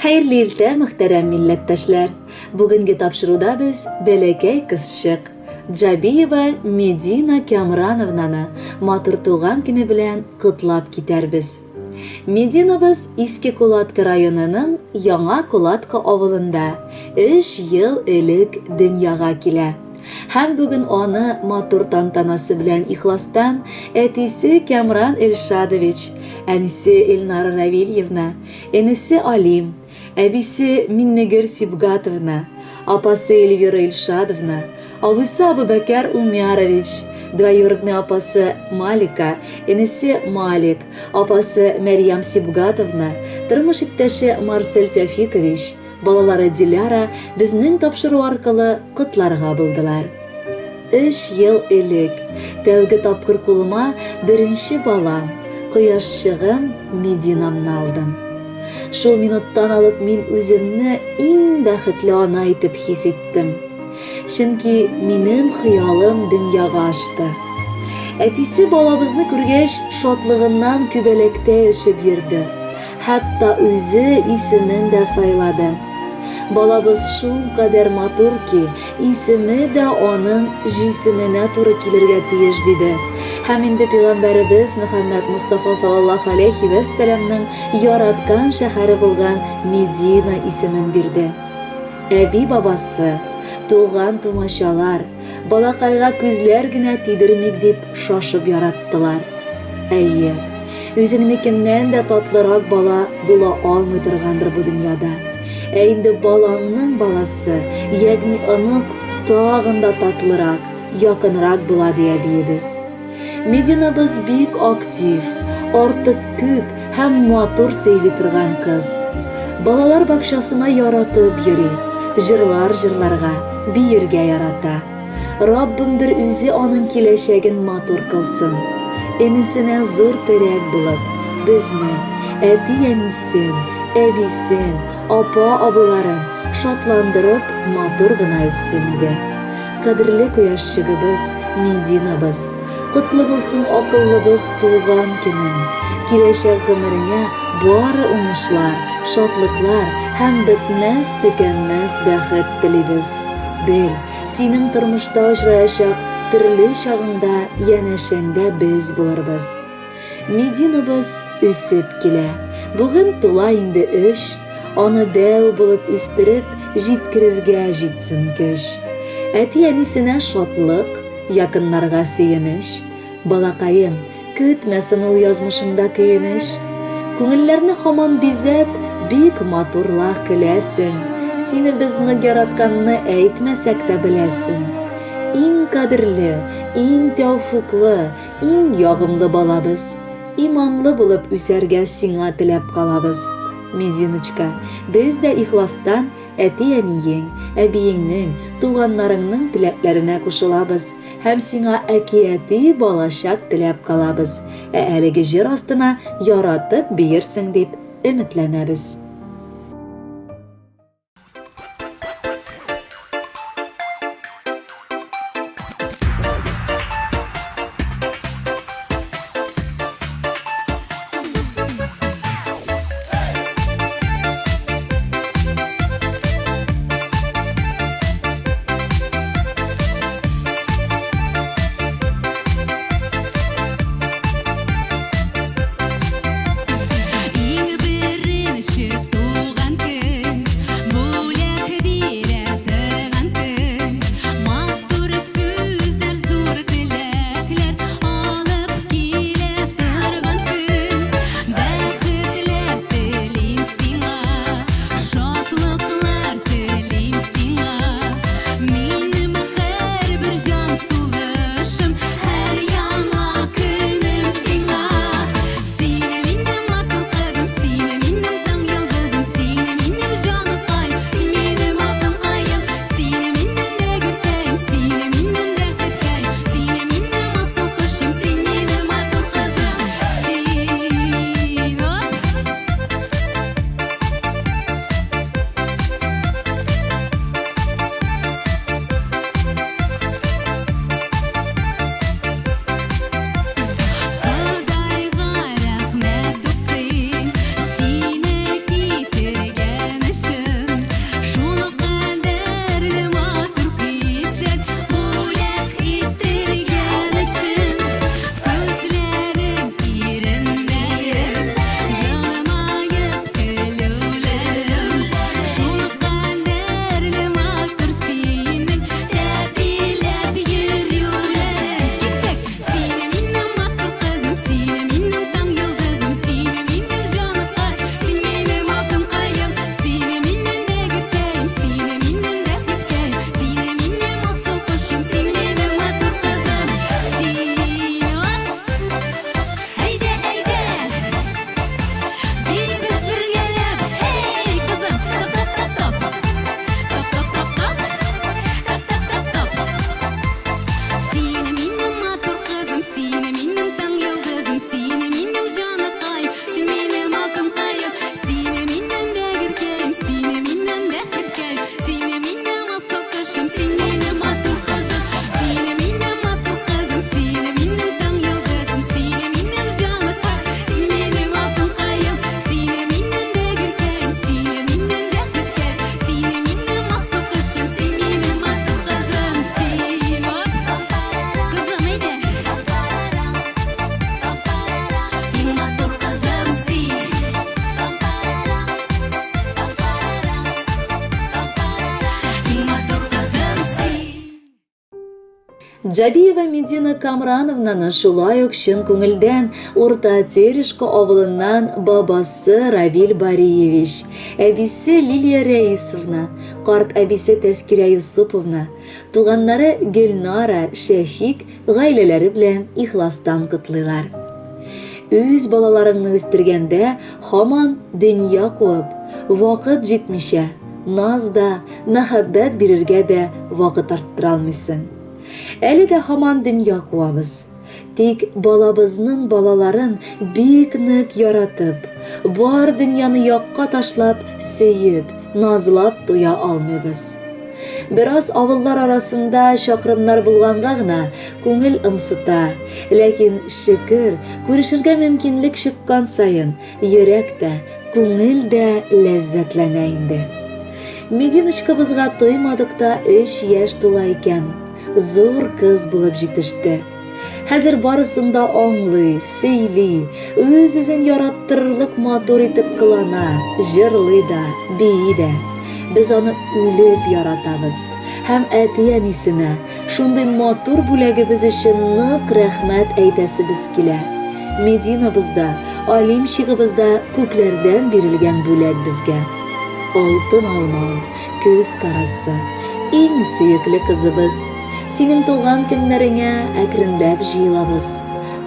Хәерле иртә, мөхтәрәм милләттәшләр! Бүгенге тапшыруда без бәләкәй кызчык Джабиева Медина Кямрановнаны матур туган көне белән котлап китәрбез. Мединабыз Иске Кулатка районының Яңа Кулатка авылында өч ел элек дөньяга килә. Һәм бүген аны матур тантанасы белән ихластан әтисе Кямран Эльшадович, әнисе Эльнара Равильевна, энесе Алим, әбисе Миннегөл Сибгатовна, апасы Эльвира Ильшадовна, абыйсы Абубәкәр Умярович, двоюродный апасы Малика, энесе Малик, апасы Мәрьям Сибгатовна, тормыш иптәше Марсель Тәфикович, Балалары Диляра безнең тапшыру аркылы котларга булдылар. Өч ел элек тәүге тапкыр кулыма беренче балам, кояшчыгым Мединамны алдым. Шул минуттан алып мин үземне иң бәхетле ана итеп хис иттем. Чөнки минем хыялым дөньяга ашты. Әтисе балабызны күргәч, шатлыгыннан күбәләктә очып йөрде. Хәтта үзе исемен дә сайлады. Балабыз шулкадәр матур ки, исеме дә аның җисеменә туры килергә тиеш, диде. Һәм инде пәйгамбәребез Мөхәммәд Мостафа саллаллаһу алейхи вәссәламнең яраткан шәһәре булган Медина исемен бирде. Әби-бабасы, туган-тумачалар, балакайга күзләр генә тидермик дип шашып яраттылар. Әйе, үзеңнекеннән дә татлырак бала була алмый торгандыр бу дөньяда. Ә инде балаңның баласы, ягъни онык, тагын да татлырак, якынрак була, ди әбиебез. Мединабыз бик актив, артык күп һәм матур сөйли торган кыз. Балалар бакчасына яратып йөри, җырлар җырларга, биергә ярата. Раббым бер үзе аның киләчәген матур кылсын. Энесенә зур терәк булып, безне, әти-әнисен, әбисен, апа-абыйларын шатландырып, матур гына үссен иде. Кадерле кояшчыгыбыз, Мединабыз, котлы булсын акыллыбыз туган көнең. Киләчәк гомереңә бары уңышлар, шатлыклар һәм бетмәс-төкәнмәс бәхет телибез. Бел, синең тормышта очраячак төрле чагыңда янәшәңдә без булырбыз. Мединабыз үсеп килә. Бүген тула инде өч. Аны дәү булып үстереп, җиткерергә җитсен көч. Әти-әнисенә шатлык, якыннарга сөенеч. Балакаем, көтмәсен ул язмышыңда көенеч. Күңелләрне һаман бизәп, бик матурла көләсең. Сине без нык яратканны әйтмәсәк тә беләсең. Иң кадерле, иң тәүфыклы, Иң ягымлы балабыз, иманлы булып үсәргә сиңа теләп калабыз. Мединочка, без дә ихластан әти-әниең, әбиеңнең, туганнарыңның теләкләренә кушылабыз һәм сиңа әкияти балачак теләп калабыз. Ә әлеге җыр астына яратып биерсең дип өметләнәбез. Иң беренче. Джабиева Медина Камрановнаны шулай ук чын күңелдән Урта Терешка авылыннан бабасы Равил Бариевич, әбисе Лилия Рәисовна, карт әбисе Тәскирә Юсуповна, туганнары Гөлнара, Шәфик гаиләләре белән ихластан котлыйлар. Үз балаларыңны үстергәндә һаман дөнья куып, вакыт җитмичә, наз да, мәхәббәт бирергә дә вакыт арттыра алмыйсың. Әле дә һаман дөнья куабыз. Тик балабызның балаларын бик нык яратып, бар дөньяны якка ташлап, сөеп, назлап туя алмыйбыз. Бераз авыллар арасында чакрымнар булганга гына күңел ымсыта, ләкин, шөкер, күрешергә мөмкинлек чыккан саен, йөрәк тә, күңел дә ләззәтләнә инде. Мединочкабызга тоймадык та өч яшь тула икән. Зур кыз булып җитеште. Хәзер барысын да аңлый, сөйли, үз-үзен яраттырырлык матур итеп кылана, җырлый да, бии дә. Без аны үлеп яратабыз. Һәм әти-әнисенә шундый матур бүләгебез өчен нык рәхмәт әйтәсебез килә. Мединабыз да, Алимчигыбыз да күкләрдән бирелгән бүләк безгә. Алтын алмам, күз карасы, иң сөекле кызыбыз. Синең туган көннәреңә әкренләп җыелабыз.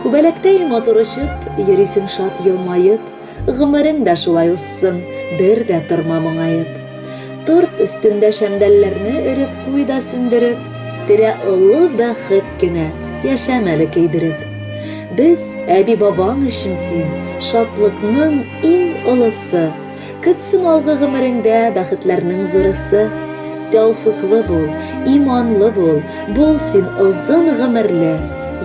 Күбәләктәй матур очып, йөрисең шат елмаеп. Гомерең дә шулай узсын, бер дә торма моңаеп. Торт өстендә шәмдәлләрне өреп куй да сүндереп, телә олы бәхет кенә, яшәм әле көйдереп. Без әби-бабаң өчен син, шатлыкның иң олысы. Көтсен алгы гомереңдә бәхетләрнең зурысы. Тәүфыклы бул, иманлы бул, бул син озын гомерле.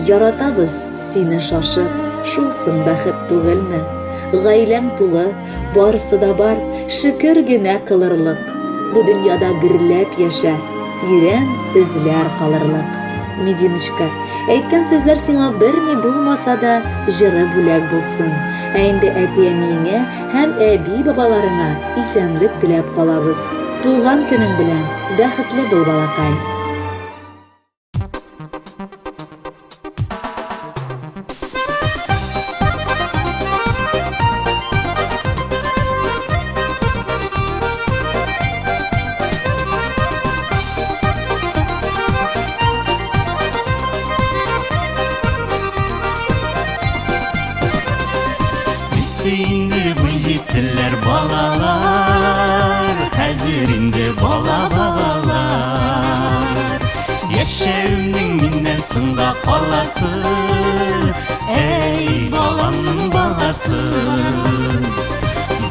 Яратабыз сине шашып, шулсын бәхет түгелме? Гаиләң тулы, барысы да бар, шөкер генә кылырлык. Бу дөньяда гөрләп яшә, тирән эзләр калырлык. Мединочка, әйткән сүзләр сиңа берни булмаса да, җыры бүләк булсын. Ә инде әти-әниеңә Һәм әби-бабаларыңа исәнлек теләп калабыз. Туган көнең белән, бәхетле бул, балакай! Үсте инде буй җиттеләр балалар, хәзер инде бала багалар. Яшәүнең миннән соңга каласы, әй, баламның баласы.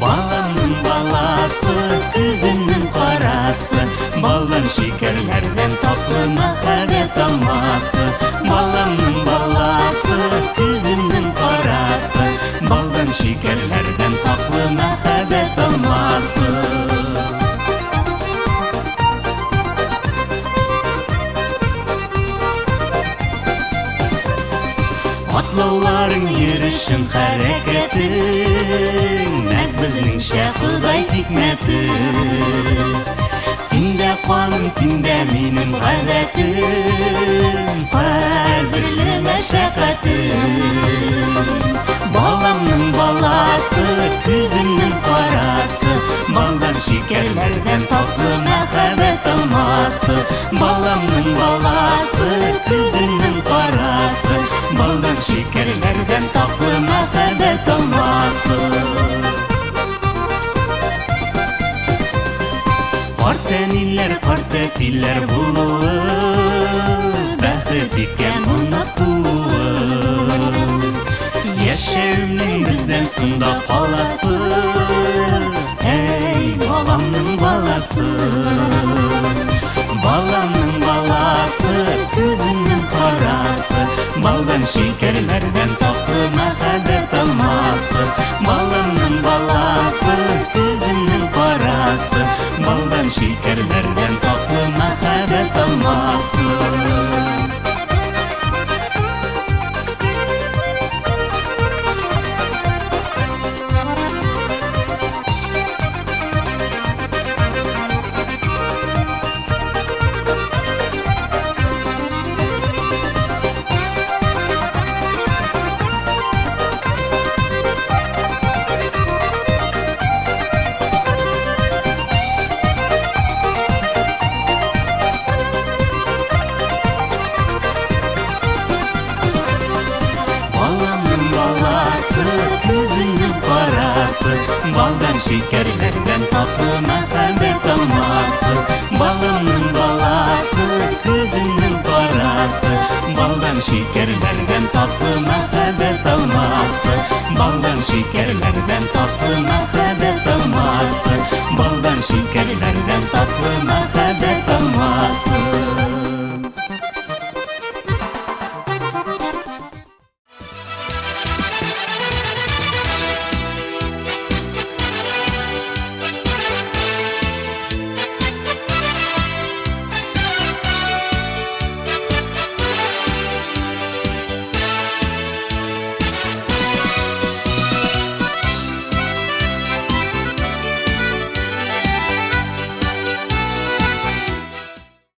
Баламның баласы, күземнең карасы, балдан шикәрләрдән татлы мәхәббәт алмасы. Баламның баласы, күземнең карасы, балдан шикәрләрдән татлы мәхәббәт алмасы. Атлауларың, йөрешең, хәрәкәтең, нәкъ безнеңчә Ходай хикмәте. Синдә каным, синдә минем гадәтем, кадерле мәшәкатем. Баламның баласы, күземнең карасы, балдан шикәрләрдән татлы мәхәббәт алмасы. Баламның баласы, күземнең карасы, балдан шикәрләрдән татлы мәхәббәт алмасы. Карт әниләр, карт әтиләр булуы, бәхет икән моны тууы. Яшәүнең бездән соң да каласы, әй, баламның баласы. Баламның баласы, күземнең карасы, балдан шикәрләрдән татлы мәхәббәт алмасы. Баламның баласы, күземнең карасы, балдан шикәрләрдән татлы мәхәббәт алмасы. Балдан шикәрләрдән татлы мәхәббәт алмасы. Балымның баласы, күземнең карасы. Балдан шикәрләрдән.